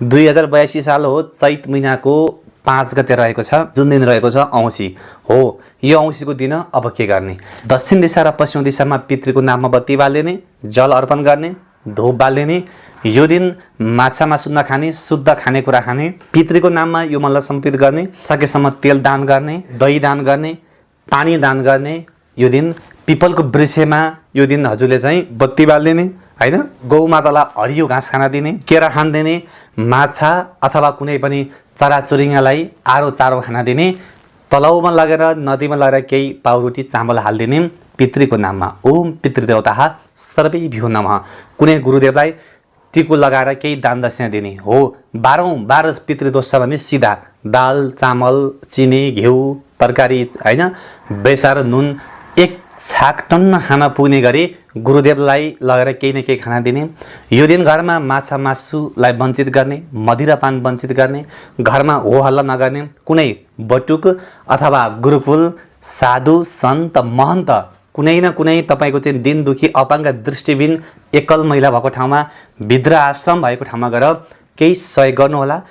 2082 साल हो, चैत महिनाको 5 गते रहेको छ। जुन दिन रहेको छ औँसी हो। यो औँसीको दिन अब के गर्ने? दक्षिण दिशा र पश्चिम दिशामा पितृको नाममा बत्ती बाल्ने, जल अर्पण गर्ने, धूप बाल्ने। यो दिन माछा मासु नखाने, शुद्ध खानेकुरा खाने, पितृको नाममा यो मल्ल समर्पित गर्ने, सकेसम्म तेल दान गर्ने, दही दान गर्ने, पानी दान गर्ने। यो दिन पिपलको वृक्षमा यो दिन हजुरले चाहिँ बत्ती बाल्दिने हैन। गौमातालाई हरियो घाँस खान दिने, केरा खान दिने, माछा अथवा कुनै पनि चराचुरुङ्गीलाई आरो चारो खान दिने, तलाउमा लगेर नदीमा लगेर केही पाउरोटी चामल हालिदिने पितृको नाममा। ओम पितृदेवताः सर्वेभ्यो नमः। कुनै गुरुदेवलाई टिको लगाएर केही दान दक्षिणा दिने हो। 12 पितृदोष छ भने सिधा दाल चामल चिनी घिउ तरकारी हैन, बेसार नुन एक छाक टन्न खान पुग्ने गरी गुरुदेवलाई लगेर केही न केही खाना दिने। यो दिन घरमा माछा मासुलाई वञ्चित गर्ने, मदिरापान वञ्चित गर्ने, घरमा हो हल्ला नगर्ने। कुनै बटुक अथवा गुरुकुल साधु सन्त महन्त कुनै न कुनै तपाईको चाहिँ दिन दुखी अपाङ्ग दृष्टिबिन एकल महिला भएको ठाउँमा, वृद्ध आश्रम भएको ठाउँमा गएर केही सहयोग गर्नुहोला।